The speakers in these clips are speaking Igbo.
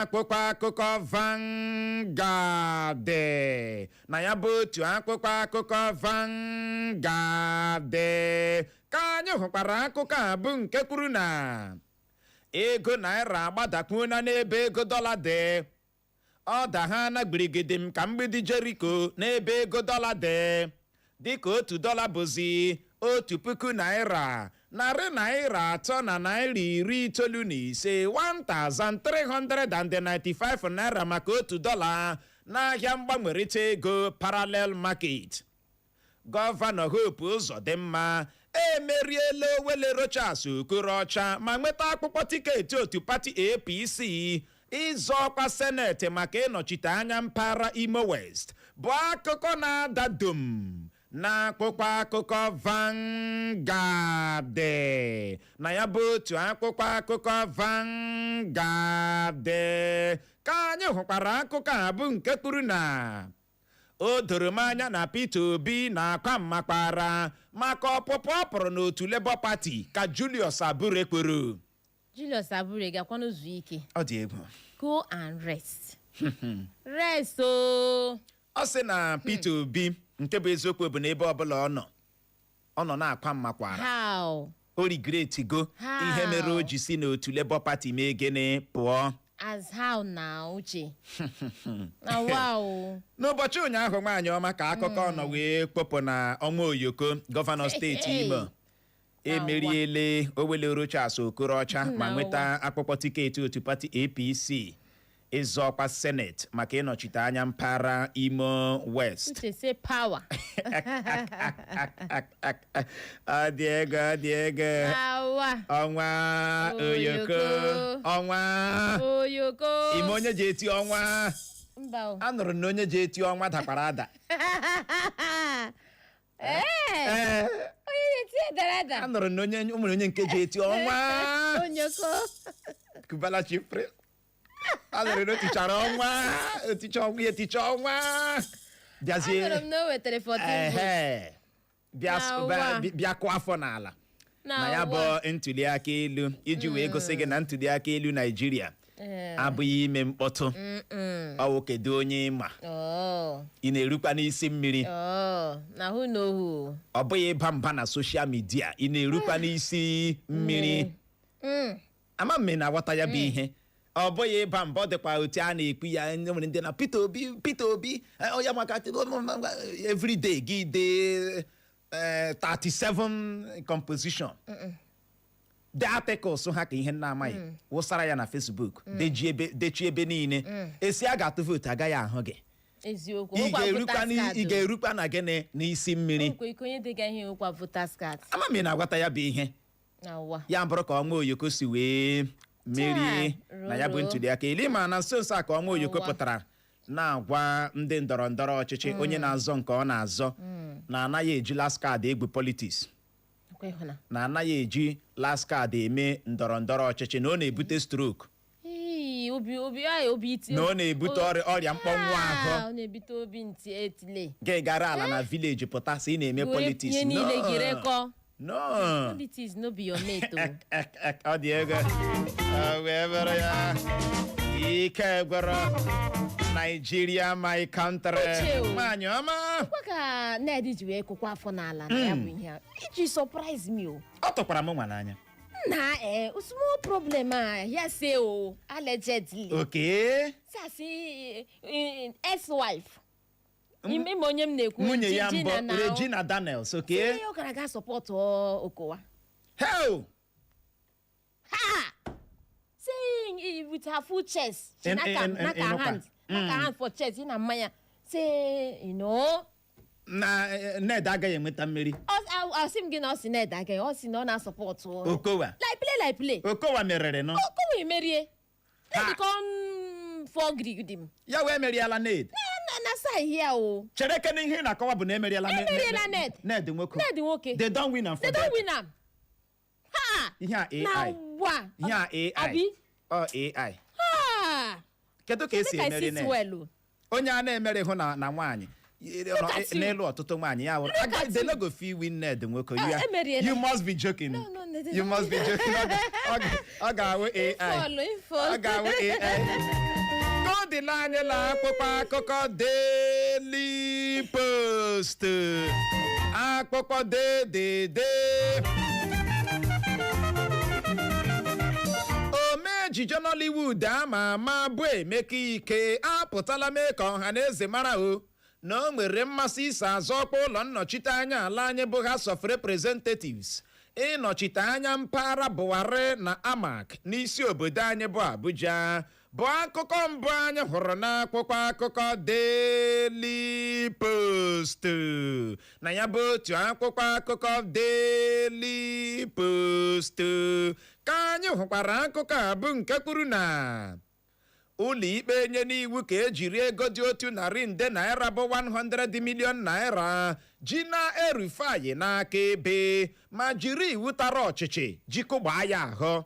Akwụkwọ akụkọ Vanguard, na ya bụ otu akwụkwọ akụkọ Vanguard ka anyị hụkwara akụkọ a, bụ nke kwuru na ego naira agbadakwuola n'ebe ego dọla dị. Ọ da ha na gbirigidi m ka mgbidi Jeriko n'ebe ego dọla dị, dịka 1 dọla bụzi 1,395 na naira 95, 1395 naira maka 1 dọla n'ahịa mgbanwerịta ego parallel market. Gọvanọ Hope Uzodimma emeriela Owele Rochas Okorocha ma nweta akwụkwọ tiketi otu pati APC ịzọ ọkwa seneti maka ịnọchite anya mpaghara Imo West, bụ akụkọ na-ada dum n'akwụkwọ akụkọ Vanguard. Na ya bụ otu akwụkwọ akụkọ Vanguard ka anyị hụkwara akụkọ a, bụ nke kwuru na o doro m anya na Peter Obi na-akwa mmakpara maka ọpụpụ ọ pụrụ n'otu Labour Party, ka Julius Abure kwuru. Julius Abure, gakwanụ zuo ike. Ọ dị egwu. Go and rest, rest o. Ọ sị na Peter Obi, nke bụ eziokwu bụ na ebe ọbụla ọ nọ, ọ nọ na-akwa mmakwara. How? O regret go How? ihe mere o ji si n'otu Labour Party mee gịnị? Pụọ. As how na uche na wow. N'ụbọchị ụnyaahụ, nwaanyị ọma, ka akụkọ nọ wee kpọpụ na ọnwa Oyoko, gọvanọ steeti Imo, emeriele Owele Rochas Okorocha ma Na nweta akwụkwọ tiketi otu pati APC ịzọ ọkwa seneti maka ịnọchite anya mpaghara Imo West. Uche say power. Ọ dị ego, ọ dị ego. Power. Ọnwa Oyoko. Oyoko. Ọnwa Oyoko. Ime onye ji eti ọnwa. Mba o. Anụrụ na onye ji eti ọnwa dakwara ada. Ee. Ee. Onye na-eti dara ada. Anụrụ na onye nwere onye nke ji eti ọnwa. Onyoko. Cubana Chief Priest, anụrụ na o tichara ọnwa, eticha ọnwa ya, eticha ọnwa bịazie. Anụrụ m na o wetara 14 votes. Ehe, bịa. Na ụwa. Bịa kụọ afọ n'ala na na ya bụ ụwa. ntuli aka elu, iji wee gosi gị na ntuli aka elu Naijiria abụghị ime mkpọtụ. Ọwụ kedu onye ịma Oh, ị na-erukwa n'isi mmiri. oh, na who know who. Ọ bụghị ịba mba na social media, ị na-erukwa n'isi mmiri. Ama m ị na-aghọta ya bụ ihe. Ọ bụghị ịba mba, ọ dịkwa otu a na-ekwu ya. Nwere ndị na Peter Obi, Peter Obi, ya maka everyday gị dee 37 composition de articles ha ka ihe nna amaghị, wụsara ya na Facebook, deji ebe, dechi ebe niile esi a ga-atụ vootu, agaghị ahụ gị. Eziokwu. Ị Ụkwa ga-erukwa voters card ị o. ga-erukwa na gịnị? N'isi mmiri. Nkwe ike onye dega ihe ụkwa voters card. Ama m ị na-agwata ya bụ ihe. Na ụwa. Ya bụrụ ka ọnwa Oyoko si wee merie Chai, na ya bụ roro. ntuli aka elu, ma na nso nso a ka ọnwa Oyoko Ụwa. pụtara na-agwa ndị ndọrọ ndọrọ ọchịchị, onye na-azọ nke ọ na-azọ, na anaghị eji last card egwu politics. Nkwe ịhụna. Na anaghị eji last card eme ndọrọ ndọrọ ọchịchị, na ọ na-ebute stroke. Ii, obi ay obi iti. Na ọ na-ebute ọrịa mkpọnwụ ahụ. Ah, ọ na-ebute obi ntị etile. Gị gara ala na village pụta sị ị na-eme Were politics. ihe niile No. gị rekọ. No. Politics no be your mate o. Ọ dị ego. Ọ wee bụrụ ya, ike gwọrọ. Nigeria my country. Uche o. Nwaanyị ọma. Kwa ka Ned ji wee kụkwa afọ n'ala na ya bụ ihe a. Iji surprise me o. Ọ tụkwara m nwa n'anya. Na small problem a ya say o, allegedly. Sasị ex-wife. Ime onye m na-ekwu. Nwunye ya Gina mbụ. na Regina Daniels, okay. Ihe ọ gara aga support Okowa. Hell. Ha! Saying with her full chest. She knock her, knock her ịnụkwa. hand. Knock her hand for chest. Ị na mmanya. Say, Na Ned agaghị enweta mmeri. Ọ sị m gị na ọ sị Ned agaghị. Ọ sị na ọ na-asupport. Okowa. Like play, like play. Okowa meriri nụ. Okowa emerie. Ha. Ned come for giri m. Ya wee meriela Ned. Na sa here o. Chere kene, ihe ị na-akọwa bụ na emeriela Emeriela Ned. Ned nwoke. Ned nwoke. They don win am for They don that. win am. Ha! Ihe a Na AI. wa. Ihe a AI. Abi? Ọ AI. Ha! Kedu ka esi Make I emeri sit Ned? well o. Onye a na-emeri hụ na nwaanyị at you. n'elu ọtụtụ nwaanyị ya wụrụ Look at they you. no go fit win Ned nwoke. Ah, emeriela. You must be joking. No, You must be joking. Ọ ga-awụ AI. Ifọlụ, ifọlụ. Ọ ga-awụ AI. Ile anyị la akpụkpọ akụkọ Daily Post, akpụkpọ dedede. Ome ejije Nollywood ama ama bụ Emeka Ike apụtala mee ka ọha na eze mara o na o nwere mmasị iso azọ ọkwa ụlọ nnọchite anya ala anyị bụ House of Representatives, ịnọchite anya mpaghara Buhari na Amak n'isi obodo anyị bụ Abuja, bụ akụkọ mbụ anyị hụrụ n'akwụkwọ akụkọ Daily Post. Na ya bụ otu akwụkwọ akụkọ Daily Post ka anyị hụkwara akụkọ a bụ nke kwuru na ụlọikpe nye n'iwu ka ejiri ego dị 100 nde naira bụ 100 million naira ji na El-Rufai n'aka ebe ma jiri iwu tara ọchịchị jikụgbaa ya ahụ.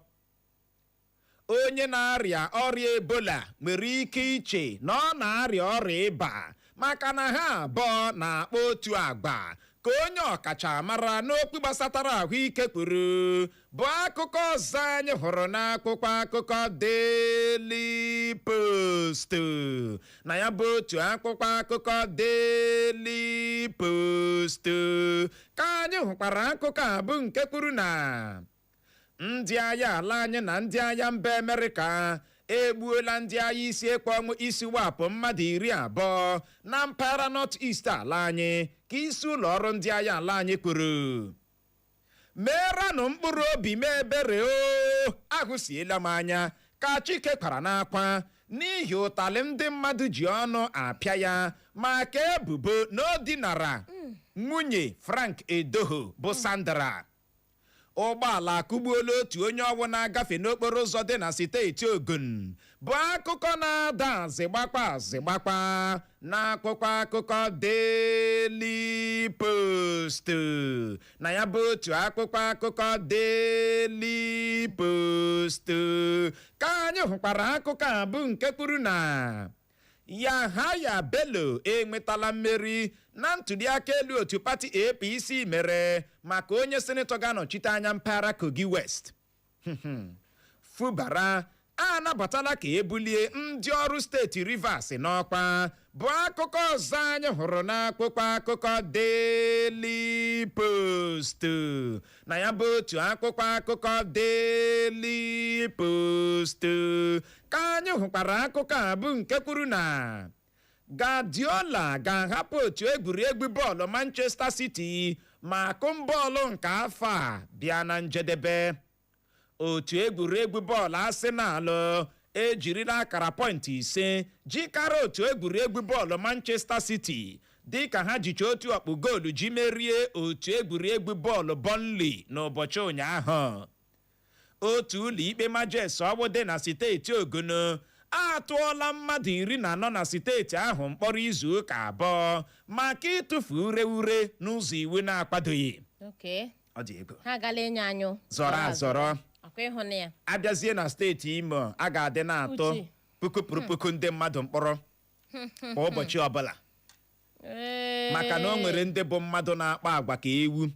Onye na-arịa ọrịa Ebola nwere ike iche na ọ na-arịa ọrịa ịba maka na ha abụọ na-akpa otu agba, ka onye ọkachamara n'okwu gbasatara ahụike kwuru, bụ akụkọ ọzọ anyị hụrụ n'akwụkwọ akụkọ Daily Post. Na ya bụ otu akwụkwọ akụkọ Daily Post ka anyị hụkwara akụkọ a bụ nke kwuru na ndị agha ala anyị na ndị agha mba Amerịka egbuola ndị agha isi ekpe ọnwụ isi wapụ mmadụ 20 na mpaghara North East ala anyị, ka isi ụlọ ọrụ ndị agha ala anyị kwuru. Meeranụ mkpụrụ obi m ebere o, ahụsiela m anya, ka Chike kwara n'akwa n'ihi ụtalị ndị mmadụ ji ọnụ apịa ya maka ebubo na o dinara nwunye Frank Edoho bụ Sandra. Ụgbọala akụgbuola otu onye ọwụ na-agafe n'okporo ụzọ dị na steeti Ogun, bụ akụkọ na-ada azịgbakpa azịgbakpa n'akwụkwọ akụkọ Daily Post. Na ya bụ otu akwụkwọ akụkọ Daily Post ka anyị hụkwara akụkọ a bụ nke kwuru na Yahaya Bello enwetala mmeri na ntụliaka elu otu pati APC mere maka onye senator ga-anọchite anya mpaghara Kogi West. Fubara anabatala ka ebulie ndị ọrụ steeti Rivers n'ọkwa, bụ akụkọ ọzọ anyị hụrụ n'akwụkwọ akụkọ Daily Post. Na ya bụ otu akwụkwọ akụkọ Daily Post ka anyị hụkwara akụkọ a bụ nke kwuru na Guardiola ga-ahapụ otu egwuregwu bọọlụ Manchester City ma akụm bọọlụ nke afọ a bịa na njedebe. Otu egwuregwu bọọlụ Arsenal ejirila akara pọịntị 5 jikara otu egwuregwu bọọlụ Manchester City, dịka ha jicha otu ọkpụ goolu ji merie otu egwuregwu bọọlụ Burnley n'ụbọchị ụnyaahụ. Otu ụlọ ikpe majes ọwụ dị na steeti Ogun atụọla mmadụ 14 na steeti ahụ mkpọrọ izu ụka 2 maka ịtụfu ure ure n'ụzọ iwu na-akwadoghị. Ọ dị ego. Ha agala enye anyụ. Zọrọ azọrọ. Akwa ịhụnụ ya. Abịazie na steeti Imo, a ga-adị na-atụ Uche. puku pụrụ puku ndị mmadụ mkpọrọ kwa ụbọchị ọbụla, maka na o nwere ndị bụ mmadụ na-akpa agwa ka ewu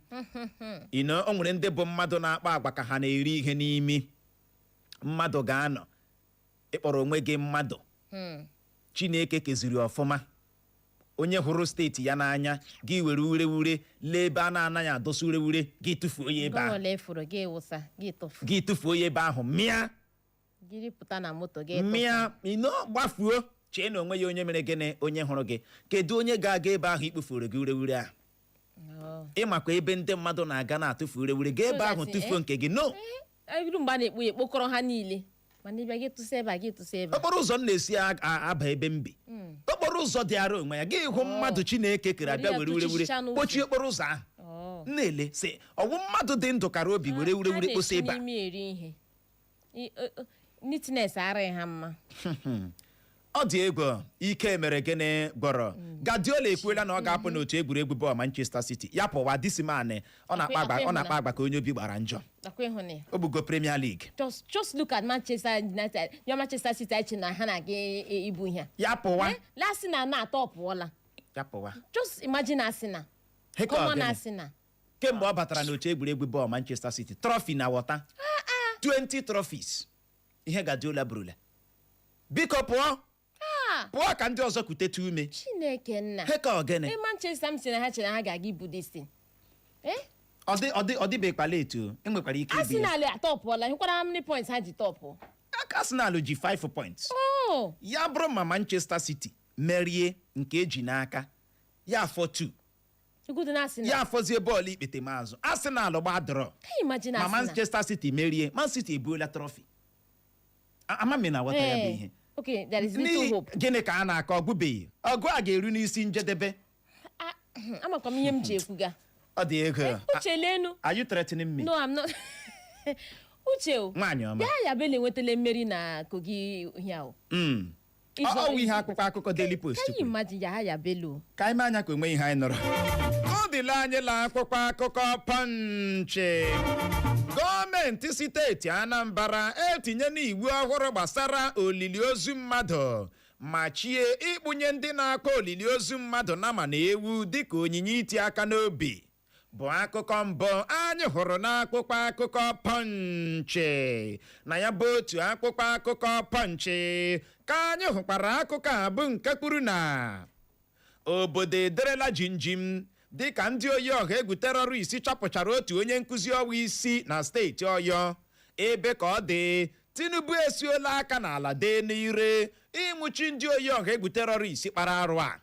ino, o nwere ndị bụ mmadụ na-akpa agwa ka ha na-eri ihe n'imi. Mmadụ ga-anọ ịkpọrọ onwe gị mmadụ Chineke keziri ọfụma, onye hụrụ steeti ya n'anya, gị were ureure lee ebe a na-anaghị adọsa ureure, gị tụfuo ya ebe ahụ. Gọvanọ efuru gị wụsa gị tụfu. Gị tụfuo ya ebe ahụ, mịa. Jiri pụta na moto gị tụfu. Mịa ino, gbafuo, chee na onwe ya onye mere gịnị, onye hụrụ gị. Kedu onye ga-aga ebe ahụ ikpufuru gị ureure ahụ? Oh. Ịmakwa ebe ndị mmadụ na-aga na-atụfu ureure, gaa ebe So ahụ that, tụfuo eh? nke gị, no. Iru mgbe a na-ekpu ya ekpokọrọ ha niile, mana ịbịa gị tụsa ebe a, gị tụsa ebe a. Okporo ụzọ m na-esi aba ebe m bi, okporo ụzọ dị arụ onwe ya, gị hụ mmadụ Chineke kere abịa Were were ya ureure tụchicha n'ụzọ. kpochie okporo ụzọ ahụ. Oh. M na-ele sị ọwụ mmadụ dị ndụ kara obi were ureure kposa ebe a. Ha na-esi n'ime eri ihe. Neatness arịghị ha mma. Ọ dị egwu. Ike mere gịnị gwọrọ. Guardiola ekwuola na ọ ga-apụ n'otu egwuregwu bọọlụ Manchester City. Ya pụwa, this man ọ na-akpa agba, ọ na-akpa agba ka onye obi gbara njọ. Nakwa ịhụ na ya. O bugo Premier League. Just look at Manchester United ya, Manchester City echi na ha na-aga ibu ihe a. Ya pụwa. Eh, last na na atọ pụọla. Ya pụwa. Just imagine Arsenal. Heka Common ogene. Arsenal. Kemgbe ọ batara n'otu egwuregwu bọọlụ Manchester City, trophy na wọta 20 trophies, ihe Guardiola burula. Biko pụọ. Ha! Pụọ ka ndị ọzọ kutete ume. Chineke nna! He ka ogene. Ị Manchester, m si na ha chere na ha ga-aga ibu this thing. Eh? Ọ dịbekwala etu enwekwara ike ibu ya. Arsenal atọpụọla. Hụkwara how many points ha ji tọpụ? Arsenal ji 5 points. Oh! Ya bụrụ ma Manchester City merie nke eji n'aka, ya afọ 2. Good na Arsenal. Ya afọzie bọọlụ ikpete mazụ, Arsenal gba draw. Can you imagine Ma Arsenal? Manchester City merie, Man City ebuola trophy. Ama m na aghọta ya bụ Eh, ihe. Okay, there is little N'ihi hope. gịnị ka a na-akọ? Ọgụbeghị ọgụ a ga-eru n'isi njedebe. Ah, amakwa m ihe m ji ekwuga. Ọ dị ego. Uche, lenu. Are you threatening me? No, I'm not. Uche o. Nwaanyị ọma. Yahaya Bello enwetala mmeri na Kogi ihe o. Ọ wụ ihe akwụkwọ akụkọ Daily Post Can you kwuru. imagine Yahaya Bello? Ka anyị mee anya ka onwe ihe anyị nọrọ. Ọ dịla anyị la akwụkwọ akụkọ Punch. Gọọmenti steeti Anambra etinye n'iwu ọhụrụ gbasara olili ozu mmadụ, ma chie ịkpụnye ndị na-akọ olili ozu mmadụ nama na ewu dịka onyinye iti aka n'obi, bụ akụkọ mbụ anyị hụrụ n'akwụkwọ akụkọ Punch. Na ya bụ otu akwụkwọ akụkọ Punch ka anyị hụkwara akụkọ a, bụ nke kwuru na obodo ederela jinjim dịka ndị oyi ọha egwu terrorist chọpụchara otu onye nkụzi ọwa isi na steeti Ọyọ. Ebe ka ọ dị, Tinubu esuola aka n'ala dee n'ire ịnwụchi ndị oyi ọha egwu terrorist kpara arụ a.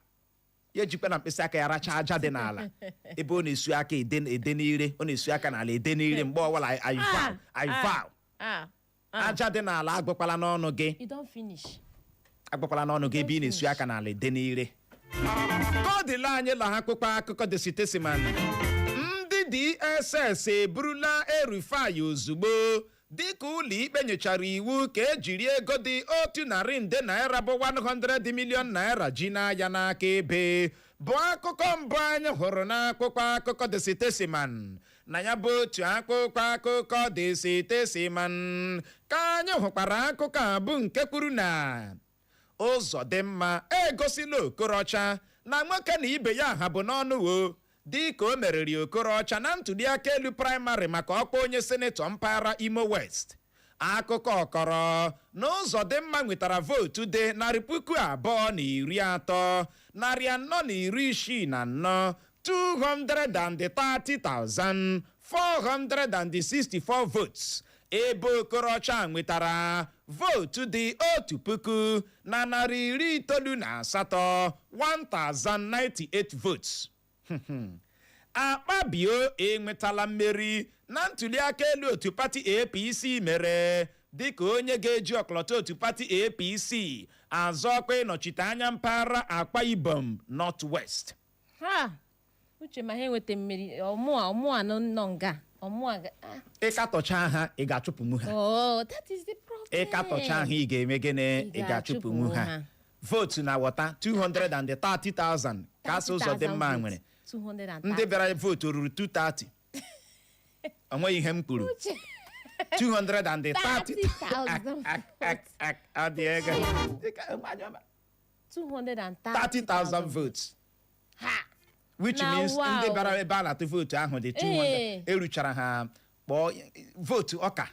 Ya ejikwa na mkpịsị aka ya racha aja dị n'ala ebe ọ na-esu aka ede ede n'ire. Ọ na-esu aka n'ala ede n'ire mgbe ọbụla. I vow, I vow. Ah, ah. Aja dị n'ala agbakwala n'ọnụ gị. You don finish. Agbakwala n'ọnụ gị ebe ị na-esu aka n'ala ede n'ire. Ka ọ dịla anyị la akpụkpọ akụkọ The Statesman, ndị DSS eburula El-Rufai ozugbo dịka ụlọ ikpe nyechara iwu ka ejiri ego dị ₦100 nde bụ 100 million naira ji n'aya n'aka ebe, bụ akụkọ mbụ anyị hụrụ n'akwụkwọ akụkọ The Statesman. Na ya bụ otu akwụkwọ akụkọ The Statesman ka anyị hụkwara akụkọ a, bụ nke kwuru na Ụzọdịmma egosila Okorocha na nwoke na ibe ya ha bụ n'ọnụ o, dị ka o meriri Okorocha na ntụliaka elu praịmarị maka ọkwa onye senetọ mpaghara Imo West. Akụkọ kọrọ na Ụzọdịmma nwetara vootu dị 233,464, 230,464 votes, ebe Okorocha nwetara vootu dị 1,198, 1098 votes. Akpabio enwetala mmeri na ntụliaka elu otu pati APC mere dịka onye ga-eji ọkọlọtọ otu pati APC azọ ọkwa ịnọchite anya mpaghara Akwa Ibom North West. Ha, Uche, ma ha enweta mmeri, ọmụa ọmụa nọ nọ nga ọmụa ah. Ịkatọcha ha, ị ga-achụpụnwu ha. Oh, that is the problem. Ịkatọcha ha, ị ga-eme gịnị? Ị ga-achụpụnwu ha. Vootu na wọta 230,000 ka asị Ụzọdịmma nwere. 230. Ndị bịara vootu ruru 230. O nweghị ihe m kwuru. Uche. 230. 30,000. Ọ dị ego. 230,000. 30,000 votes. Ha! Which Na means wow. ndị bịara ebe a na-atụ vootu ahụ dị 200. Eruchara ha kpọọ vootu ọka.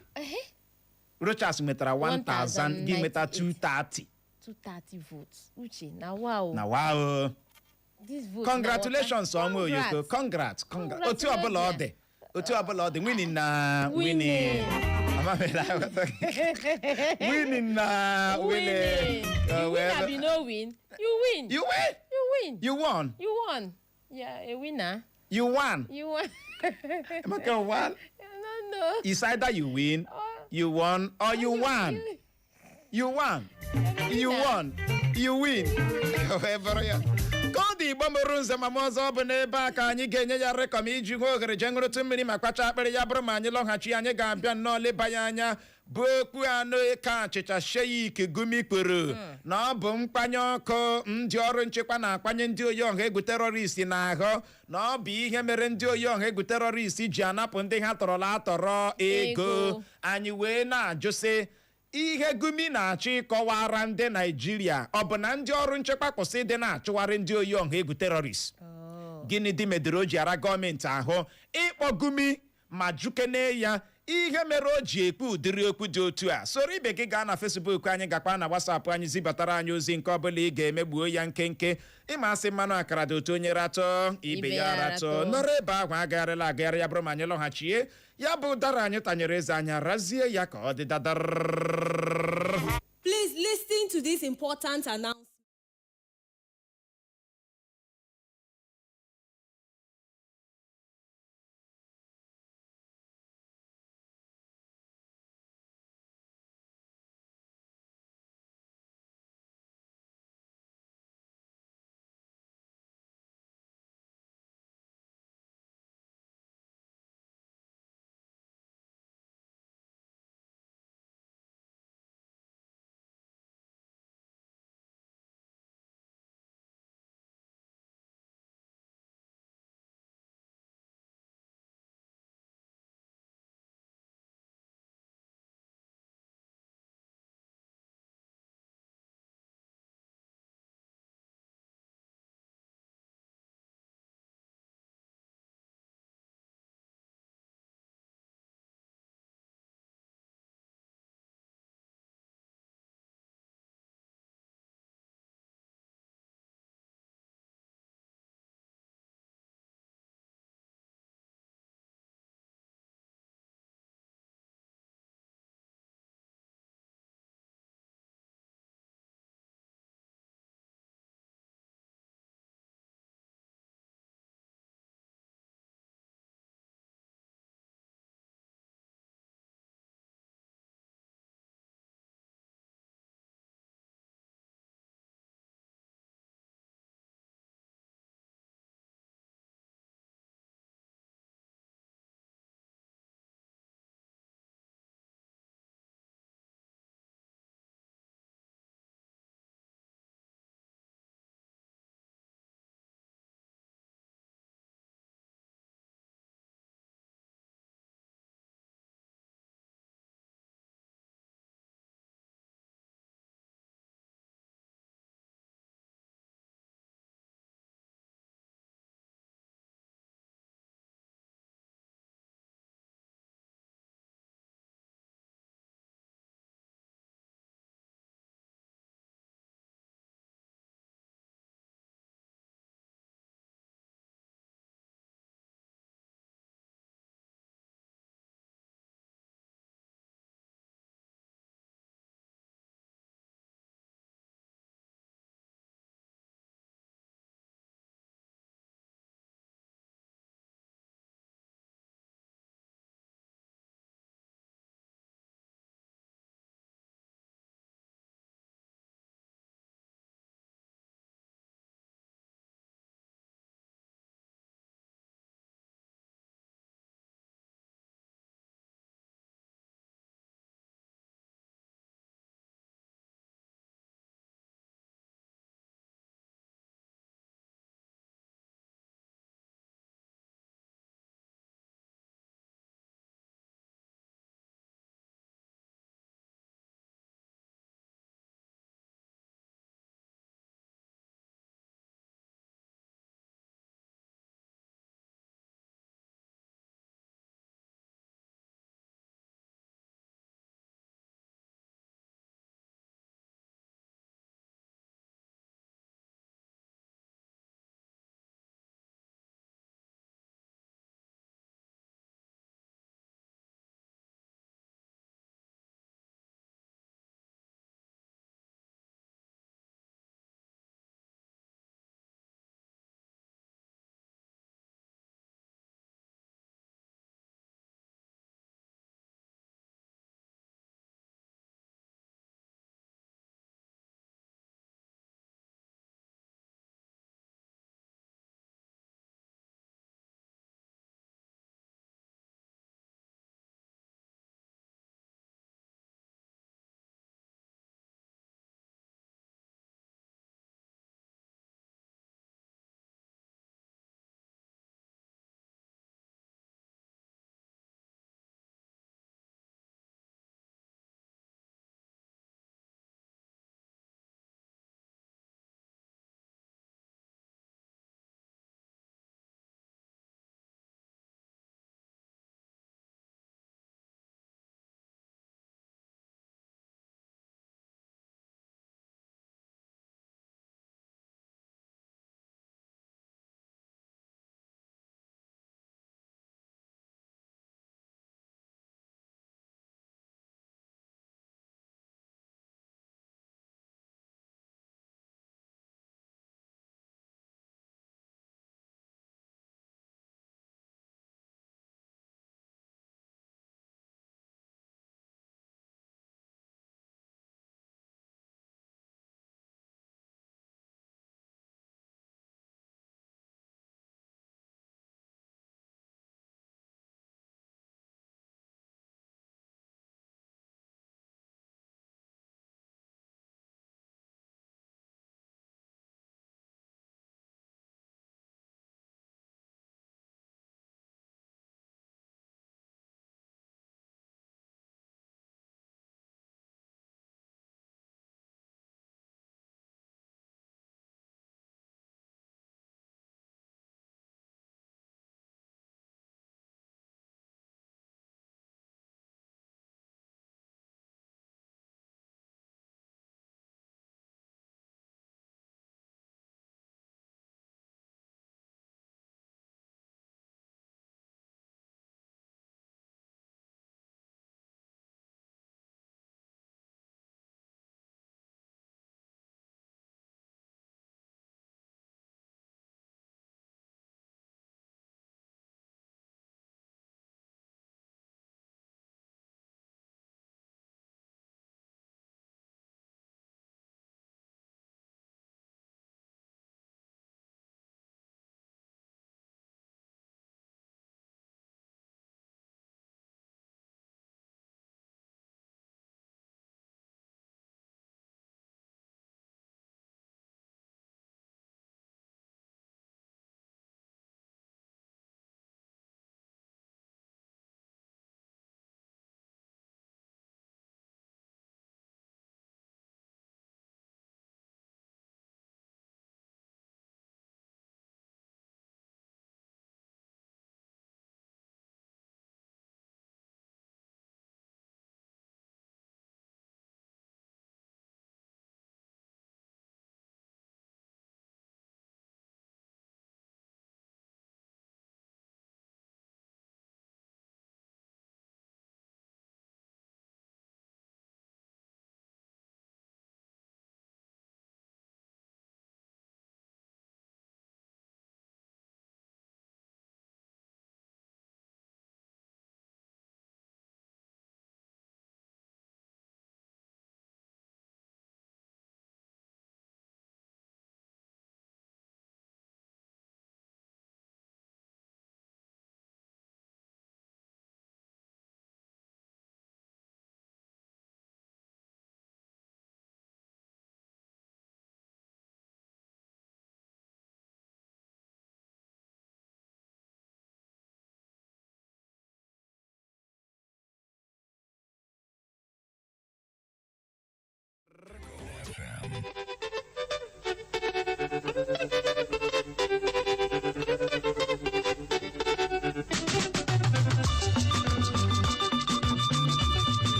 Rochas nwetara 1000, gị nweta 230. 230 votes, Uche, na wow. Na wow. This vote Congratulations, na ọnwa oyoko. Congrats. Congrats, congrats. Otu ọbụla ọ dị, otu ọbụla ọ dị, winning na winning. Winning. Amamela, winning na winning. Winning. You win abi no win, you win. You win. You win. You won. You won. Yeah, a winner. You won. You won. Maka won. No. It's either you win, you won, or you won. You won, you won, you win. Wee bụrụ ya. Ka ọ dị, Igbo mụrụ nze ma m ọzọ, ọ bụ n'ebe a ka anyị ga-enye ya rekọm iji hụ ohere jee ṅụrụtụ mmiri ma kpacha akpịrị. Ya bụrụ ma anyị lọghachi, anyị ga-abịa nnọọ leba ya anya, bụ okwu anụ ka achịcha Sheik Gumi kwuru na ọ bụ mkpanye ọkụ ndị ọrụ nchekwa na-akpanye ndị oyi ọha egwu terrorist n'ahụ, na ọ bụ ihe mere ndị oyi ọha egwu terrorist ji anapụ ndị ha tọrọla atọrọ ego. Ego. Anyị wee na-ajụ sị, ihe Gumi na-achọ ịkọwara ndị Naijiria ọ bụ na ndị ọrụ nchekwa kwụsị ịdị na-achụgharị ndị oyi ọha egwu terrorist? Oh. Gịnị dị medere o ji ara gọọmenti ahụ ịkpọ Gumi ma jukene ya? Ihe mere o ji ekwu ụdịrị okwu dị otu a, soro ibe gị gaa na Facebook anyị, gakwa na WhatsApp anyị, zibatara anyị ozi. Nke ọbụla ị ga-emegbuo ya nkenke. Ịma asị mmanụ akara dị otu onye ratọ ibe ya ratọ. Ratọ. Nọrọ ebe ahụ, agagharịla agagharị. Ya bụrụ ma anyị lọghachie, ya bụ ụdara anyị tanyere eze, anya razie ya ka ọ dị dadara. Please listen to this important announcement.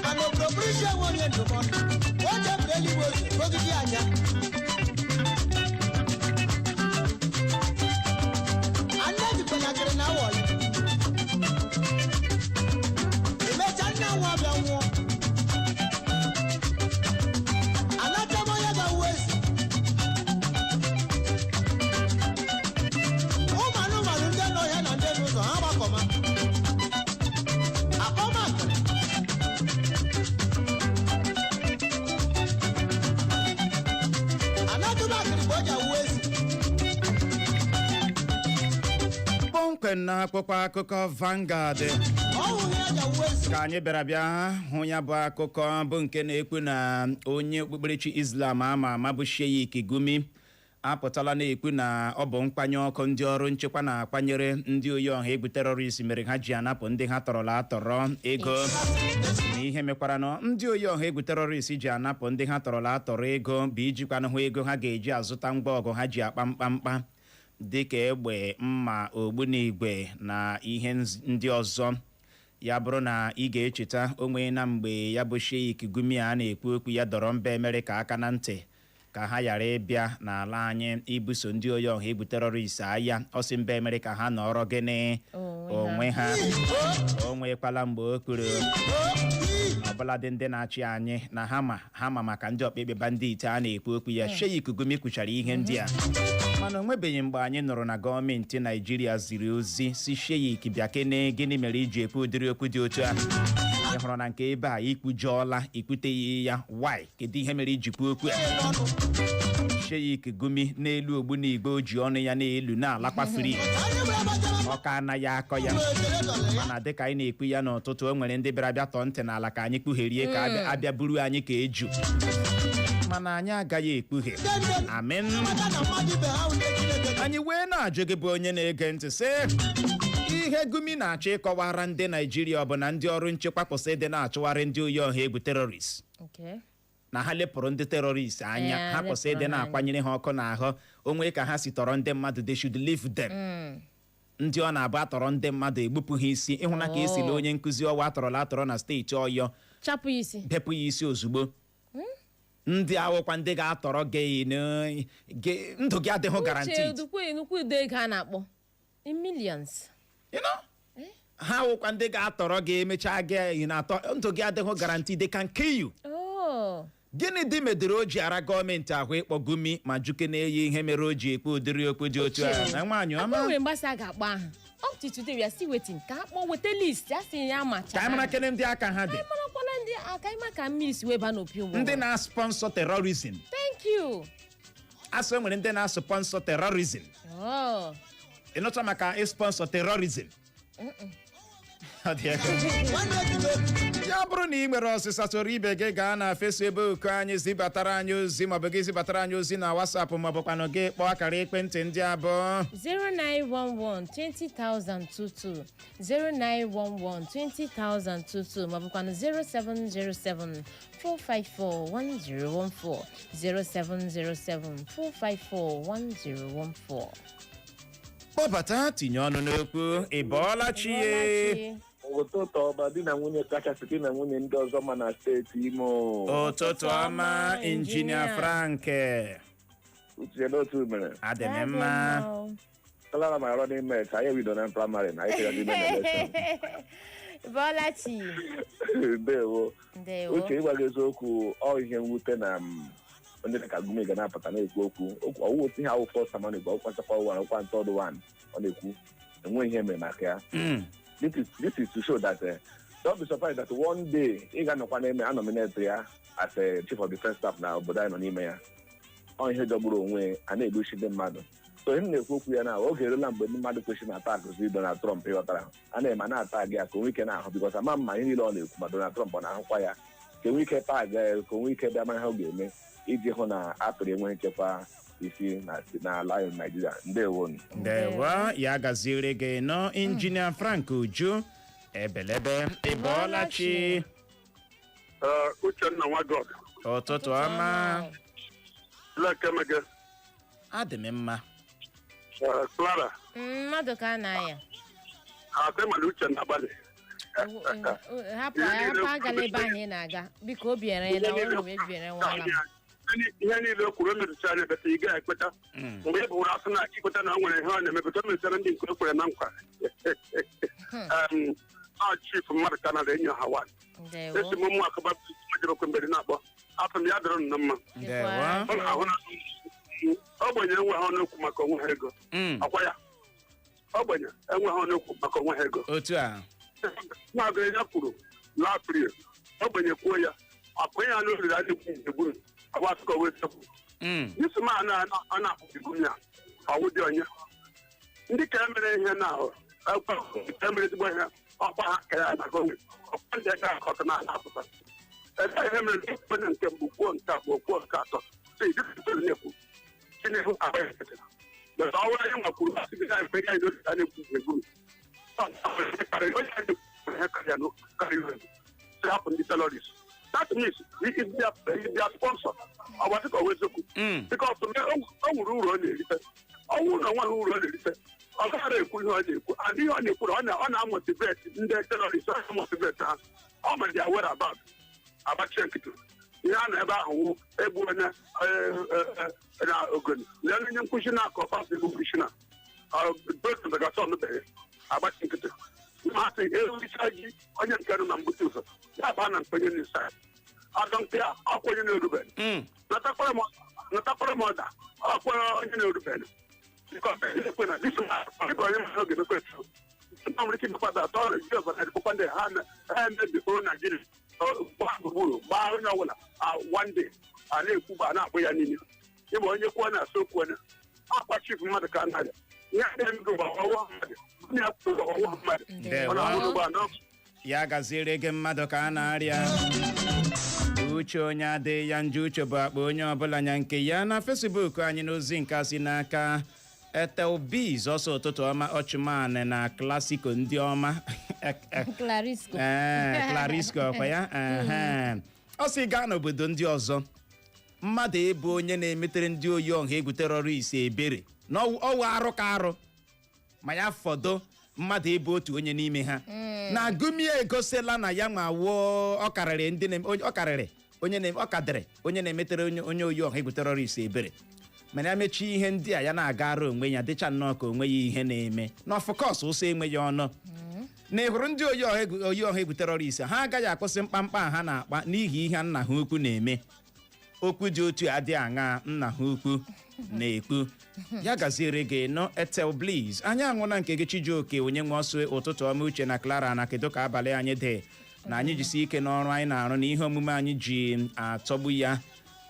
Mana obodo bụrụ isi enwe onye ndụmọdụ o jebere eluigwe ogidi anya anya jikwanakịrị na awọli emecha nne nwa bịa nwụọ anata m onye ga-awụ ezi ụmụ anụmanụ ndị n'ọhịa na ndị n'ụzọ ha gbakọma akpọmakịrị. Anatụmakịrị bụ o ji awụ ezi. Kpọmkwem na akwụkwọ akụkọ Vanguard Ọwụ ihe eji awụ ezi. ka anyị bịara bịa hụ ya bụ akụkọ, bụ nke na-ekwu na onye okpukperechi Islam ama ama bụ Sheikh Gumi apụtala na-ekwu na ọ bụ nkwanye ọkụ ndị ọrụ nchekwa na-akwanyere ndị oyi ọha egwu terrorist mere ha ji anapụ ndị ha tọrọla atọrọ ego, na ihe mekwara na ndị oyi ọha egwu terrorist ji anapụ ndị ha tọrọla atọrọ ego bụ ijikwanụ hụ ego ha ga-eji azụta ngwa ọgụ ha ji akpa mkpamkpa, dịka egbe, mma, ogbunigwe na ihe ndị ọzọ. Ya bụrụ na ị ga-echeta onwe na mgbe ya bụ Sheikh Gumi a na-ekwu okwu ya dọrọ mba Amerịka aka na ntị ka ha ghara ịbịa n'ala anyị ibuso ndị oyi ọha egwu terrorist agha. Ọ sị mba Amerịka ha nọrọ gịnị onwe ha. O nwekwala mgbe o kwuru ọbụladị ndị na-achị anyị na ha ma ha ma maka ndị ọkpekpe bandit a na-ekwu okwu ya. Sheikh Gumi kwuchara ihe ndị a, mana o nwebeghị mgbe anyị nụrụ na gọọmenti Naijiria ziri ozi si Sheikh bịa kene, gịnị mere iji ekwu ụdịrị okwu dị otu a? Ị hụrụ na nke ebe a ikwujọọla, ikwuteghị ya, why? Kedu ihe mere iji kwuo okwu a? Sheikh Gumi n'elu ogbunigwe o ji ọnụ ya n'elu na-alakwa free, ọka anaghị akọ ya. Mana dịka anyị na-ekwu ya n'ụtụtụ, o nwere ndị bịara bịa tọọ ntị n'ala ka anyị kpugherie ka abịa buru anyị ka eju, mana anyị agaghị ekpughe. Amen. Anyị wee na-ajụ gị bụ onye na-ege ntị sị, ihe Gumi na-achọ ịkọwara ndị Naijiria ọ bụ na ndị ọrụ nchekwa kwụsị ịdị na-achụgharị ndị oyi ọha egwu terrorist, na ha lepụrụ ndị terrorist anya, ha kwụsị ịdị lepụrụ ha anya. na-akwanyere ha ọkụ n'ahụ onwe ka ha si tọrọ ndị mmadụ? They should leave them. Ndị ọ na-abụ atọrọ ndị mmadụ egbupụ ha isi, ịhụna ka esila onye nkụzi ọwa atọrọla atọrọ na steeti Ọyọ Chapụ ya isi. Bepụ ya isi ozugbo. Ndị awụkwa ndị ga-atọrọ gị ndụ gị adịghị Uche, guaranteed. dukwu nnukwu udo ego a na-akpọ in millions. Ha awụkwa ndị ga-atọrọ gị, emechaa gị na-atọ, ndụ gị adịghị guaranteed. They can kill you. Gịnị dị medere o ji ara gọọmenti ahụ ịkpọ Gumi ma juke na-eyi ihe mere o ji ekwu ụdịrị okwu dị otu a na nwaanyị ọma? Akpa nwere mgbasa a ga-akpọ aha. Up to today we are still waiting ka akpọ, weta list a sị ya macha. Ka anyị mara kene ndị aka ha dị. Marakwana ndị aka ịma ka mmiri si wee ba n'opi ụgbọ. Ndị na-sponsor terrorism. Thank you. Asị nwere ndị na-sponsor terrorism. Ịnụcha maka ịsponsor terrorism? Ọ dị egwu. Ya bụrụ na ị nwere ọsịsa, soro ibe gị gaa na Facebook anyị zibatara anyị ozi, maọbụ gị zibatara anyị ozi na WhatsApp, maọbụkwanụ gị kpọọ akara ekwentị ndị abụọ: 0911 20022, 0911 20022, maọbụkwanụ 0707 454 1014, 0707 454 1014. Kpọbata, tinye ọnụ n'okwu. Ị bọọla chi ye? Ụtụtụ ọma, di na nwunye kachasị di na nwunye ndị ọzọ ma na steeti Imo. Ụtụtụ ọma, Injinia Frank. Uche, n'otu mere. Adị m mma. Clara, my running mate, anyị bido na primary na anyị kere ime na election. Bọlachi. Ndewo. Ndewo. Uche, ịgwa gị eziokwu, ọ ihe mwute na ndị dịka Gumi ga na-apụta na-ekwu okwu ọwụ otu ihe awụ first time ọ na-ekwu, ọkwa second one, ọkwa third one ọ na-ekwu, enweghị ihe mere maka ya. This is to show that don't be surprised that one day ị ga-anọkwa n'ime a nominate ya as a chief of defense staff na obodo anyị nọ n'ime ya. Ọ ihe jọgburu onwe a na-egbuchi ndị mmadụ. So ihe m na-ekwu okwu ya na oge eruola mgbe ndị mmadụ kwesịrị na atakụzi Donald Trump. Ịghọtara? A na-eme na-ata ya ka o nwee ike na-ahụ, because ama mma ihe niile ọ na-ekwu, ma Donald Trump ọ na-ahụkwa ya, ka enwee ike tag ya, ka o nwee ike bịa mara ihe ọ ga-eme iji hụ na apịrị enweghị nchekwa isi n'ala anyị Naijiria. Ndewonu. Ndewo, ya gaziere gị nọ, Injinia Frank Uju Ebelebe. Ị bọọla chi? Uchenna Nwagod. Ụtụtụ ọma. Lekemege. Adị m mma. Clara. Mmadụ ka a na-aya. Asị mana Uchenna agbalị. Hapụ hapụ, agala ebe ahụ ị na-aga, biko. Obi ere na ọrụ ebiere nwala m. Ihe niile o kwuru emezuchara anya, beta ị gaghị ekweta mgbe ị bụrụ asị na ikweta na o nwere ihe ọ na-emepụta. O mezuchara ndị nke o kwere na nkwa. Ọ Chief mmadụ Kanada enyi ha wa. Ndewo. Esi m ụmụ akụba jebekwe mgbede na-akpọ afọ m, ya dịrị unu na mma. Ndewo. Ọ na-ahụ na ogbenye enweghị ọnụ okwu maka onwe ha ego. Ọkwa ya, ogbenye enweghị ọnụ okwu maka onwe ha ego. Otu a. Nwaagụ ya kwuru last year, ogbenye kwuo ya akụ ya n'olulu adịghị gburugburu agba akụkọ wee sekwu. This man a na-akpụ ya ọwụ dị onye ndị ka emere ihe na ka emere ezigbo ihe ọkwa ha ka ya na gọọmenti ọkwa ndị aka akọta na apụta ebe ihe mere onye nke mbụ kwuo, nke abụọ kwuo, nke atọ si dịpụtara na-ekwu Tinubu agbaghị nkịtị. But ọ bụrụ anyị nwakwuru asị gị na mgbe anyị n'oge a na-ekwu gburugburu onye anyị na-ekwu ihe karịa karịa ihe si hapụ ndị terrorist, that means he is their sponsor. Ọ bụ dịka ọ eziokwu, because o nwere uru ọ na-erite. Ọnwụ na onweghị uru ọ na-erite, ọ gaghara ekwu ihe ọ na-ekwu. And ihe ọ na-ekwu na ọ na-amotivate ndị terrorist, ọ na-amotivate ha. Ọ ma their whereabout, agbachie nkịtị. Ihe a na ebe ahụ wụ egbu onye na Ogoni. Lee onye nkwụsị na-akọ pasị bụ nkwụsị na president gasị ọnụbeghị, agbachi nkịtị. Masị erucha ji onye nke nọ na mbute ụzọ ya baa na mkpenye n'isa adọnke ya ọkwa onye na-erubeghị. Natakwara m ọda ọkwa onye na-erubeghị ekwe na dịka onye mmadụ ga-emekwa etu na nwere ike imekwada atọ ọrụ ji ọzọ na-edịkwa ndị ha ha emebikporo Naijiria gbaa gburugburu, gbaa onye ọbụla. One day a na-ekwu gba a na-akpụ ya niile ịma onye kwuo na-asụ okwu onye akwa Chief mmadụ ka anaghị ihe a na-emebi ụgba ọwụwa mmadụ onye akwụkwọ ọwụwa mmadụ. Ndewo. Ọ na-ahụ ụgbọ anọ. Ya gaziere gị, mmadụ ka a na-arịa. Uche onye adịghị ya njọ, uche bụ akpa onye ọbụla nya nke ya. Na Facebook anyị, n'ozi nke a si n'aka Etelbiz, ọsọ ụtụtụ ọma, Ọchụman na Klasiko, ndị ọma. Clarisco. Ee, Clarisco ọkwa ya. Ehe. Ọ sị gaa n'obodo ndị ọzọ, mmadụ ịbụ onye na-emetere ndị oyi ọha egwu terrorist ebere na ọwụ arụ ka arụ, ma ya fọdụ mmadụ ịbụ otu onye n'ime ha. Na Gumi egosila na ya ma wụọ ọ karịrị ndị ọ karịrị onye na ọ kadịrị onye na-emetere onye oyi ọha egwu terrorist ebere, mana ya mechie ihe ndị a, ya na-agara onwe ya, dịcha nnọọ ka onwe ya ihe na-eme na ọfụkọs ụsọ enweghị ọnụ. Na ị hụrụ ndị oyi ọha egwu terrorist, ha agaghị akwụsị mkpamkpa a ha na-akpa n'ihi ihe nna ha ukwu na-eme. Okwu dị otu adị aṅa nna ha ukwu na-ekwu? Ya gaziere gị nọ, Etel Bliz. Anyị anwụna nke gị, Chijioke onye nwe ọsọ. Ụtụtụ ọma, Uche na Clara, na kedu ka abalị anyị dị? Na anyị jisi ike n'ọrụ anyị na-arụ na ihe omume anyị ji atọgbu ya.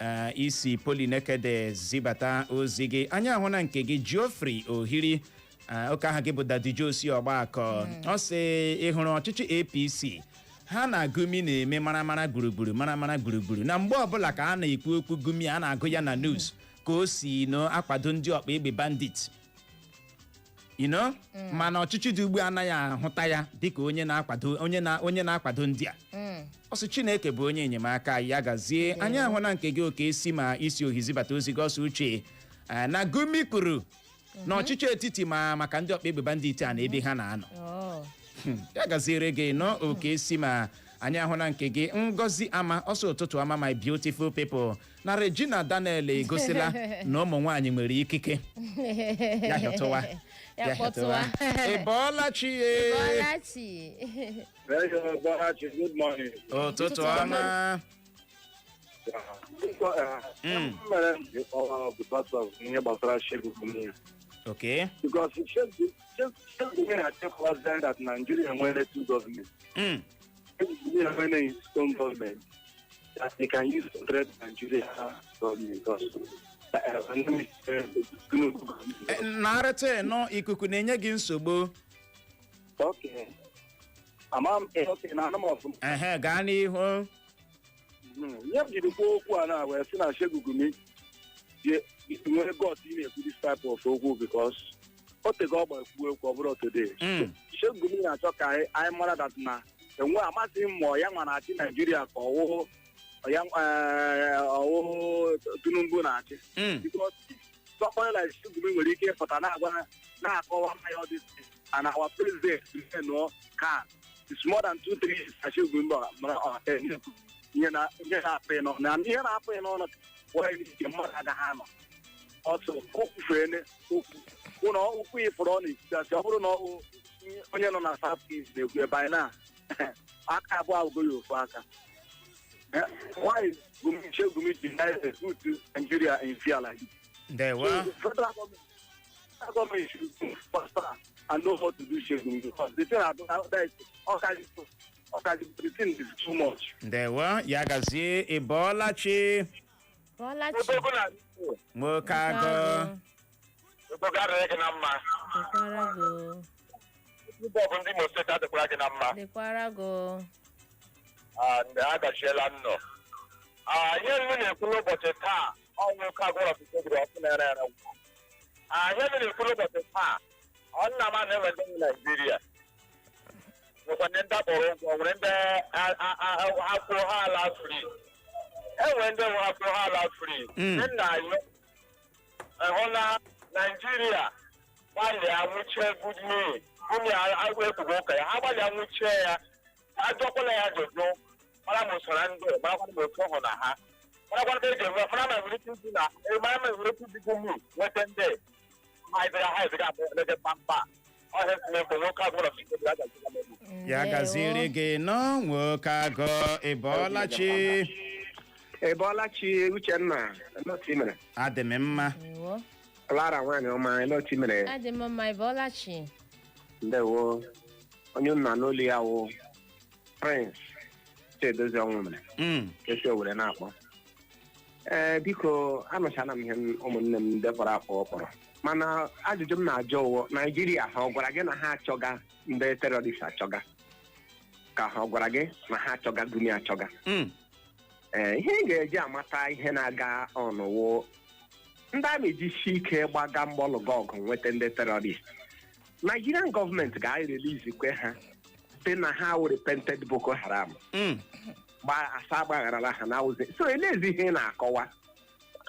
Ee, isi Polinekede zibata ozi gị, anyị ahụna nke gị, Geoffrey Ohiri. Ee, oke aha gị bụ Dadi Josi Ọgbakọ. Ọ sị ị hụrụ ọchịchị APC ha na Gumi na-eme maramara gburugburu, maramara gburugburu, na mgbe ọbụla ka a na-ekwu okwu Gumi, a na-agụ ya na news ka o si no akwado ndị ọkpa egbe bandit, mana ọchịchị dị ugbu a anaghị ahụta ya dịka onye na-akwado onye na-akwado ndị a. Ọ sị Chineke bụ onye enyemaka anyị, ya gazie. Anyị ahụla nke gị, oke esi ma isi ohizibata ozi gị, ọsọ uche, na Gumi kwuru na ọchịchị etiti ma maka ndị ọkpa egbe bandit a na ebe ha na-anọ. Oh. Ya gaziere gị nọ, oke si ma. Anyị ahụla nke gị, Ngozi Ama, ọsọ ụtụtụ ọma, my beautiful people. Na Regina Daniel egosila na ụmụ nwaanyị nwere ikike ya hịọtụwa. Ya kpọtụwa. Ị bọọla chi ye? Bọlachi. Bọlachi, good morning. Ụtụtụ ọma. Mere m ji kpọwa because of ihe gbasara Sheikh Gumi. Because Sheikh Gumi na-achịkwazi that Nigeria nwere two governments. Sheikh Gumi nwere his own government that they can use to threat Nigeria government also. Tinubu. Narịta ịnọ, ikuku na-enye gị nsogbu. Okay. Ama m, okay, na anụ m ọfụma. Ehe, gaa n'ihu. Ihe m jiri kwuo okwu a na wee sị na Sheikh Gumi nwere guts ị na-ekwu this type of okwu because o tego ọ gba ekwu okwu, ọ bụrụ today. Sheikh Gumi na-achọ ka anyị mara that na enwe amasị m ma ọ ya nwa na-achị Naijiria ka ọwụ ya, ọwụ Tinubu na-achị, because somebody like Sheikh Gumi nwere ike ịpụta na-agwa, na-akọwa ya all this thing, and our president nọ ka it's more than 2-3 years na Sheikh Gumi mara ihe na ihe na-apụ ya n'ọnụ, na ihe na-apụ ya n'ọnụ wee nke mmadụ agaghị anọ ọsọ okwufeene okwu ụlọ okwu ifuru ọ na-ekwugasị. Ọ bụrụ na ọ bụ onye nọ na South East na-ekwu ebe anyị na aka abụọ abụgo ya ofu aka. Why Gumi, Sheikh Gumi ji na-put Nigeria in fear like this? Ndewo. So the federal government should move faster and know what to do Sheikh Gumi, because the thing that is all kinds of all kinds of, the thing is too much. Ndewo, ya gazie. Ị bọọla chi? Bọlachi. Nwoke agụ. Adịghị gị na mma. Dịkwara gị. Bọọbụ ndị Imo Steeti adịkwara gị na mma. Dịkwara gị. Agachiela nnọ. Ihe nnu na-ekwu n'ụbọchị taa, ọnwụ oke agwọrọ ọtụtụ ogiri ọkụ na-ere ere ngwa. Ihe nnu na-ekwu n'ụbọchị taa, ọ nna m na-enwe ndị Naijiria nwekwa ndị akpọrọ ụgwọ, nwere ndị ha kwuo ha ala free, enwere ndị nwe ha kwuo ha ala free. Ndị nna anyị hụ na Naijiria gbalịa nwụchie Gumi. Gumi agwa ekwugo ụka ya, ha gbalịa nwụchie ya, ajụọkwala ya ajụjụ, mara ma usoro ndụ, marakwana ma otu ọhụrụ na ha, marakwana ka eji enwe, mara ma nwere ike iji na mara ma nwere ike iji Gumi nweta ndị ha eziga abụ elege mkpamkpa ọhịa si nwoke agwụrọ. Ya gaziere gị nọ, nwoke agụ. Ị bọọla chi? Ị bọọla chi, Uchenna. Eloti mere? Adị m mma. Ewo. Clara nwaanyị ọma, eloti mere? Adị m mma, ị bọọla chi? Ndewo. Onye nna n'olu ya wụ Prince Chiedozie ọnwụ mere esi Owere na-akpọ. Ee, biko, anụchala m ihe ụmụnne m ndị kpọrọ akpọ kpọrọ, mana ajụjụ m na-ajụ ụwụ, Naijiria ha ọ gwara gị na ha achọga ndị terrorist achọga, ka ha ọ gwara gị na ha achọga Gumi achọga? Ee, ihe ị ga-eji amata ihe na-aga ọnụwụ, ndị amị jisi ike gbaga mgbọlụga ọgụ nweta ndị terrorist, Nigerian gọọmenti ga-erelizikwe ha site na ha wụ repented Boko Haram. Gba asa agbagharala ha na awụzi. So elezi ihe ị na-akọwa?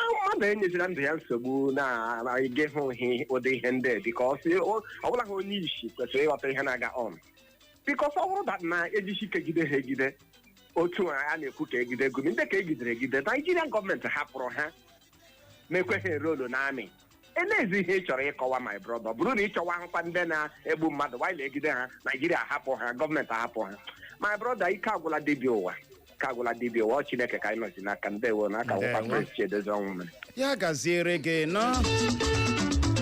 Mmadụ enyezila ndụ ya nsogbu na ige hụ ihe ụdị ihe ndị a, because ọ bụla ha onye isi kwesịrị ịghọta ihe na-aga on, because ọ bụrụ that na ejisi ike gide ha egide otu a na-ekwu ka egide Gumi, ndị ka egidere egide, Nigerian gọọmenti hapụrụ ha mekwe ha erolu n'amị. Elezi ihe ị chọrọ ịkọwa, my brother? Bụrụ na ịchọwa ahụkwa ndị na-egbu mmadụ wanyị egide ha, Naijiria ahapụ ha, gọọmenti ahapụ ha. My brother, ike agwụla dibịa ụwa, ike agwụla dibịa ụwa. Ọ Chineke ka anyị nọzi n'aka. Ndewo n'aka nwụkwa. Ndewo. Prince Chiedozie ọnwụ mere. Ya gaziere gị nọ,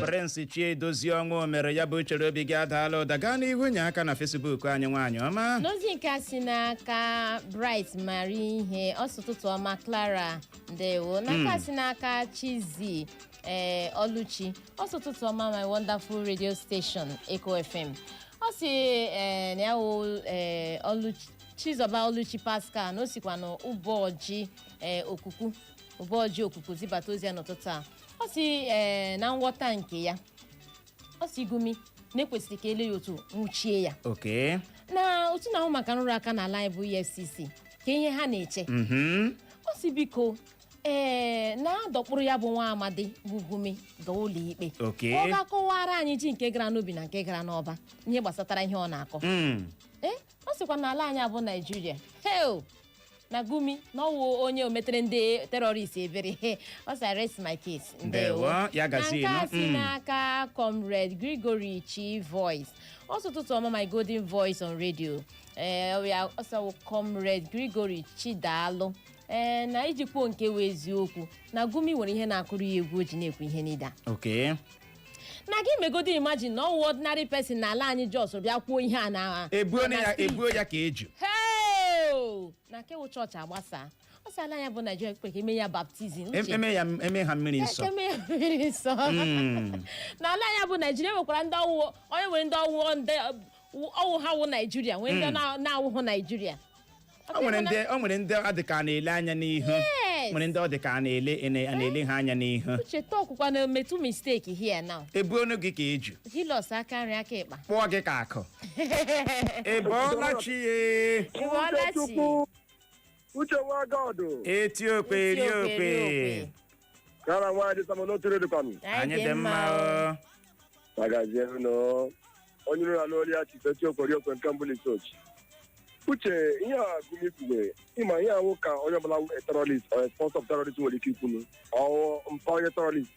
Prince Chiedozie ọnwụ mere. Ya bụ chere obi gị adaala ụda. Gaa n'ihu nye aka na Facebook anyị, nwaanyị ọma. N'ozi nke a si n'aka Bright Mari ihe ọsụ, ụtụtụ ọma, Clara, ndewo. N'aka si n'aka Chizi ee Ọlụchi, ọsụ ụtụtụ ọma, my wonderful radio station, Eco FM. Ọ si ee na ya wụ ee Ọlụchi Chizọba Ọlụchi Pascal, na o sikwa n'ụbọchị ee okuku ụbọchị okuku zibata ozi ya n'ụtụtụ a. Ọ si ee na nghọta nke ya, ọ si Gumi na-ekwesịrị ka ele ya otu nwụchie ya na otu na-ahụ maka nrụrụ aka n'ala anyị bụ EFCC, ka ihe ha na-eche. Ọ si biko, ee, na-adọkpụrụ ya bụ nwa amadi bụ Gumi gaa ụlọ ikpe, ọ ga-akọwara anyị ji nke gara n'ubi na nke gara n'ọba, ihe gbasatara ihe ọ na-akọ. Ee, ọ sịkwa na ala anyị abụ Naijiria heo na Gumi na ọwụ onye ometere ndị terrorist ebere. Ọ sị, "Rest my case." Ndewo, ya gazie. Na nke a nụ. si n'aka Comrade Gregory Chi Voice, ọsọ ụtụtụ ọma, my golden voice on radio. Ee, ọ ya ọsọ Comrade Gregory Chidalụ, ee, na iji kwuo nke wee eziokwu, na Gumi nwere ihe na-akụrụ ya egwu o ji na-ekwu ihe niile a. Na gị megodi imagine na ọwụ ordinary person n'ala anyị jos bịa kwuo ihe a na Ebuo na ya street. Ebuo ya ka eju. Hey! o, na kewu chọọchị agbasa. Ọ sị ala ya bụ Naijiria kwe ka eme ya baptism. Uche. Eme ya, eme ha mmiri nsọ. Eme ya mmiri nsọ. N'ala ya bụ Naijiria, nwekwara ndị ọwụ, onye nwere ndị ọwụ, ndị ọwụ ha wụ Naijiria, nwee ndị na-awụhụ Naijiria. O nwere ndị ọ dị ka a na-ele anya n'ihu. Nwere ndị ọ dị ka a na-ele ha anya n'ihu. Uche, talk na metụ mistake here now. Ebu onu gị ka eju. Hilos aka nri, aka ịkpa. Kpụọ gị ka akụ. Ị bọọla chi ye? Ị bọọla chi. Uche nwa God. Eti okwe eri Eti okwe, okwe. eri okwe. Kara nwaanyị sama n'otu redikwanụ. Anyị dị mma o. Magazie nụ. Onye nụrụ n'olu ya, Chief Eti Okwe Okwe nke mbụ Lisochi. Uche, ihe a Gumi kwuwe, ịma ihe ahụ ka onye ọbụla wụ a terrorist or a sponsor of terrorist nwere ike ikwunu. Ọwụ mpa onye terrorist.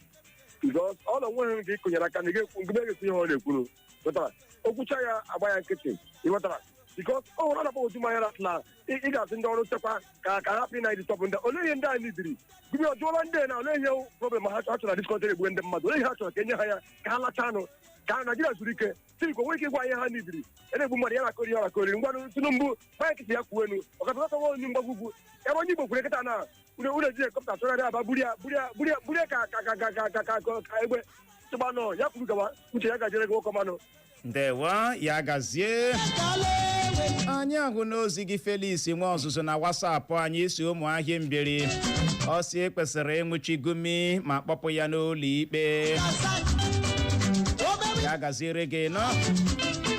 Because ọ na onweghị nke ịkụnyere aka na ị ga-ekwu mgbe ga-ekwu ihe ọ na-ekwunu. Ghọtara? Okwucha ya, agba ya nkịtị. Ị ghọtara? Because ọ hụrụ na otu mmanya na ị ga-asị ndị ọrụ nchekwa ka hapụ ịna ịdịstọpụ ndị. Olee ihe ndị a nidiri? Gumi ọ jụọla ndị na olee ihe problem ha chọrọ na this country egbuwe ndị mmadụ? Olee ihe ha chọrọ ka enye ha ya ka ha lachaa anụ ka Naijiria zuru ike? Sirikwa nwee ike ịgwa ihe ha nidiri ya na-egbu mmadụ ya na-akọrị ya na-akọrị. Ngwanụ, Tinubu gbanya nkịtị ya kwuo enu ọkatọkọwa onye mgbagwugwu ebe onye Igbo kwere kịta na unu eji helicopter tụgharị aba buru ya, buru ya, buru ya, buru ya ka egbe tụgbanụ ya kwuru gawa. Uche, ya gajere gị nwoke ọmanụ. Ndewo, ya gazie. Anyị ahụ n'ozi gị, Felix nwe ọzụzụ, na WhatsApp anyị si ụmụ ahịa mbiri. Ọ si ekwesịrị ịnwụchi Gumi ma kpọpụ ya n'ụlọ ikpe. Ya gaziere gị nọ.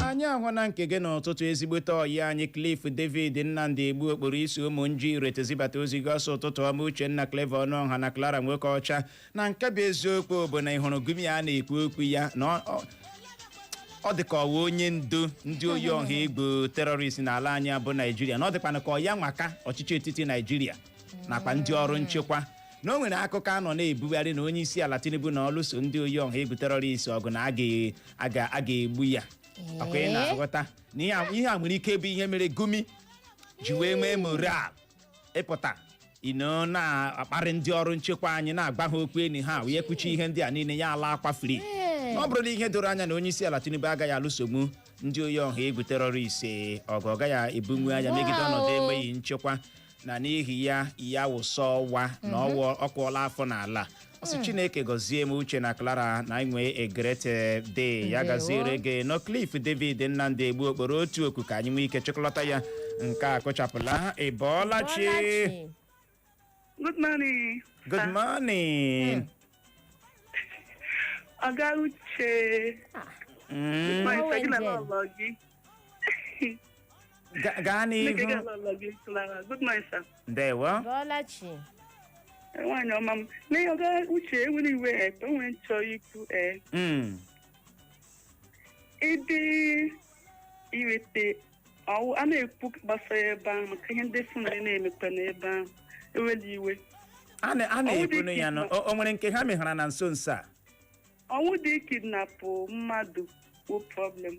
Anyị ahụ na nke gị n'ụtụtụ, ezigbote ọyị anyị, Cliff David Nnamdi Egbu okporo isi ụmụ nji irete zibata ozi gị. Ọsọ ụtụtụ ọma, Uchenna Clever Ọnụọha na Clara nwoke ọcha. Na nke bụ eziokwu bụ na ị hụrụ Gumi a na-ekwu okwu ya na ọ dị ka ọwa onye ndu ndị oyi ọha egwu terrorist n'ala anyị bụ Naijiria, na ọ dịkwana ka ọ ya nwaka ọchịchị etiti Naijiria nakwa ndị ọrụ nchekwa, na o nwere akụkọ a nọ na-ebugharị na onye isi ala Tinubu na ọlụso ndị oyi ọha egwu terrorist ọgụ na a ga-egbu ya. Ọkwa ị na-aghọta na ihe a nwere ike bụ ihe mere Gumi ji wee nwee moral ịpụta ino na-akparị ndị ọrụ nchekwa anyị, na-agba ha okwu enyi ha wee kwuchi ihe ndị a niile ya ala akwa free. Na ọ bụrụ na ihe doro anya na onye isi ala Tinubu agaghị alụsogbu ndị oyi ọha egwu terrorist ọgụ, ọ gaghị ebunwu anya megide ọnọdụ enweghị nchekwa, na n'ihi ya ya wụsọ ọwa na ọwụ ọkwụọla afọ n'ala. Ọ sị Chineke gọzie m, Uche na Clara, na inwe a great day. Ya Ndewo. gaziere gị nọ, Cliff David Nnamdi Egbu okporo otu oku ka anyị nwee ike chịkọlọta ya. Nke a kụchapụla. Ị bọọla chi? Bọọla chi. Good morning. Good Sir. morning. Ọga Uche. My Oh, sir, gị na Angel. lọlọ gị. Gaa Nneke, gị n'ihu. na lọlọ gị, Clara. Good morning, sir. Ndewo. Bọọla chi. Nwaanyị ọma m. N'ihi Ọga Uche, enwere iwe eto nwere nchọ ikwu ee. Ịdị iwete ọwụ a na-ekwu gbasara ebe ahụ maka ihe ndị Fulani na-emekwa n'ebe ahụ, ewela iwe. A na-ekwunu ya nọ. O nwere nke ha meghara na nso nso a? Ọnwụ dị kidnapụ mmadụ bụ problem.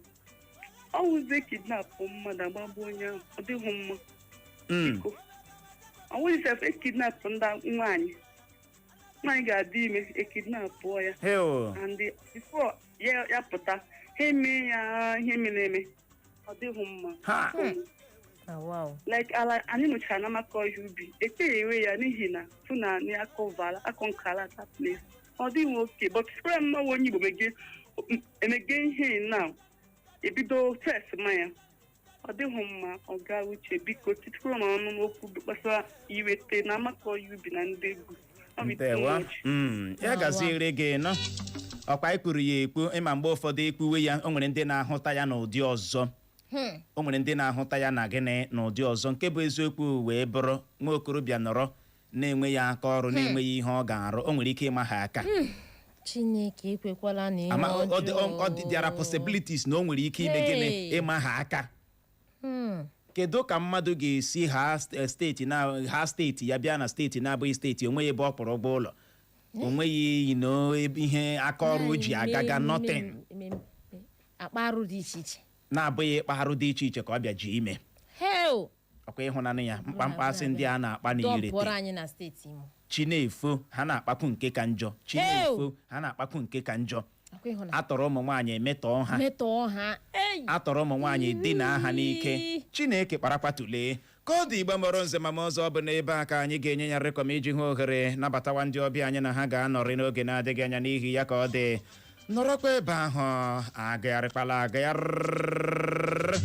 Ọnwụzie kidnapụ mmadụ, agbagbu onye ahụ, ọ dịghị mma. Biko, ọnwụghị sef ekidnapụ ndị nwaanyị, nwaanyị ga-adị ime, ekidnapụọ ya. Heo. And before ya ya pụta, ha eme ya ihe mere eme, ọ dịghị mma. Ha. Ah, wow. Like ala anyị nụchara na maka ọhịa ubi ekpeghị ewe ya n'ihi na Fulani akọvala akọnkala that place, ọ dịghị oke. But sịkwara m na onye Igbo mege emege ihe now, ebido test mmanya, ọ dịghị mma. Ọga Uche, biko titikwara m ọnụ n'okwu gbasara iwete na amakọ ọhịa ubi na ndị egwu. Ọ bụ too Ndewo. much. Ya gaziere gị nọ. Ọkwa ikwuru ya ekwu, ịma mgbe ụfọdụ ekwuwe ya, o nwere ndị na-ahụta ya n'ụdị ọzọ. O nwere ndị na-ahụta ya na gịnị n'ụdị ọzọ. Nke bụ eziokwu wee bụrụ, nwa okorobịa nọrọ na-enweghị aka ọrụ, na-enweghị ihe ọ ga-arụ, o nwere ike ịma ha aka. Chineke ekwekwala na ihe Ama ọ dị ọjọọ. ọ dị there are possibilities na o nwere ike ime gịnị? Hey. Ịma ha aka. Kedu ka mmadụ ga-esi ha steeti na ha steeti ya bịa na steeti na-abụghị steeti onweghị ebe ọ kpọrọ ụgbọ ụlọ, onweghị ihe aka ọrụ o ji agaga, nothing. Akpa arụ dị iche iche. Na-abụghị ịkpa arụ dị iche iche ka ọ bịa ji ime. Hell. Ọkwa ịhụnanụ ya, mkpamkpa asị ndị a na-akpa dọpụrụ n'irete anyị na steeti Imo. Chi na-efo, ha na-akpakwu nke ka njọ. Chi na-efo, ha na-akpakwu nke ka njọ. Akwa Akwa ịhụna. Atọrọ ụmụ nwaanyị, emetọọ ha. Metọọ ha. Ei! Atọrọ ụmụ nwaanyị, dina ha n'ike. Chineke kparakwa tulee ka ọ dị. Igbo mọrọ nze ma ma ọzọ, ọ bụ n'ebe a ka anyị ga-enye ya rekọm iji hụ ohere nabatawa ndị ọbịa anyị na ha ga-anọrị n'oge na-adịghị anya. N'ihi ya, ka ọ dị, nọrọkwa ebe ahụ, agagharịkwala agagharị.